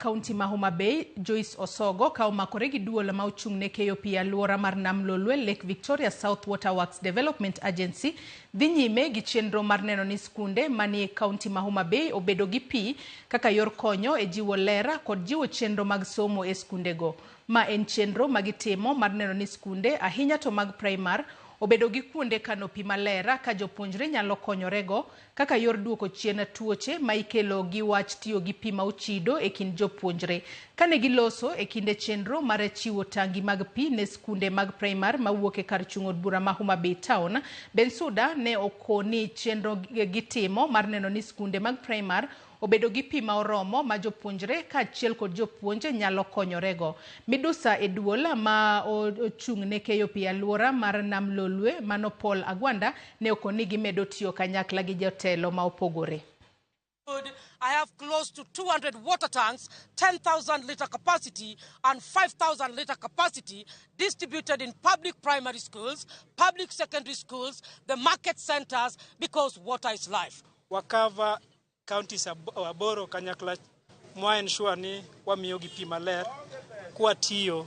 Kaunti ma Homa Bay, Joyce Osogo ka omakore gi duol ma ochung' ne keyo pi e alwora mar Nam Lolwe, Lake Victoria South Water Works Development Agency dhi nyime gi chenro mar neno ni skunde manie kaunti ma Homa Bay obedo gi pi kaka yor konyo e jiwo ler kod jiwo chenro mag somo e skundego. Ma en chenro ma gitimo mar neno ni skunde, ahinya to mag praimar, obedo gi kuonde kano pi maler ka jopuonjre nyalo konyorego kaka yor duoko chien tuoche ma ikelo gi wach tiyo gi pi ma ochido e kind jopuonjre. Kane giloso e kinde chenro mar chiwo tangi mag pi ne skunde mag praimar mawuok e kar chung' od bura ma Homa Bay Town, Bensuda ne okoni chenro gitimo mar neno ni skunde mag praimar obedo gi pi ma oromo ma jopuonjre kaachiel kod jopuonj nyalo konyorego. Midusa e duol ma ochung' ne keyo pi e alwora mar Nam Lolwe mano Paul Agwanda ne okoni gimedo tiyo kanyakla gi jotelo ma opogore. I have close to 200 water tanks, 10,000 liter capacity and 5,000 liter capacity distributed in public primary schools, public secondary schools, the market centers, because water is life. Wa cover counties aboro kanyakla mwa ensure ni wamiyogi pi maler kwatiyo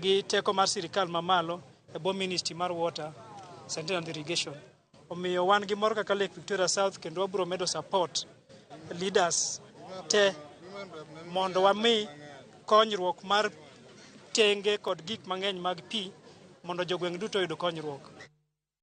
gi teko mar sirikal mamalo e bwo Ministry mar Water, Sanitation and Irrigation. Omiyo wan gi mor kaka Lake Victoria South kendo wabiro medo support leaders te mondo wami konyruok mar tenge kod gik mang'eny mag pi mondo jogweng' duto oyud konyruok.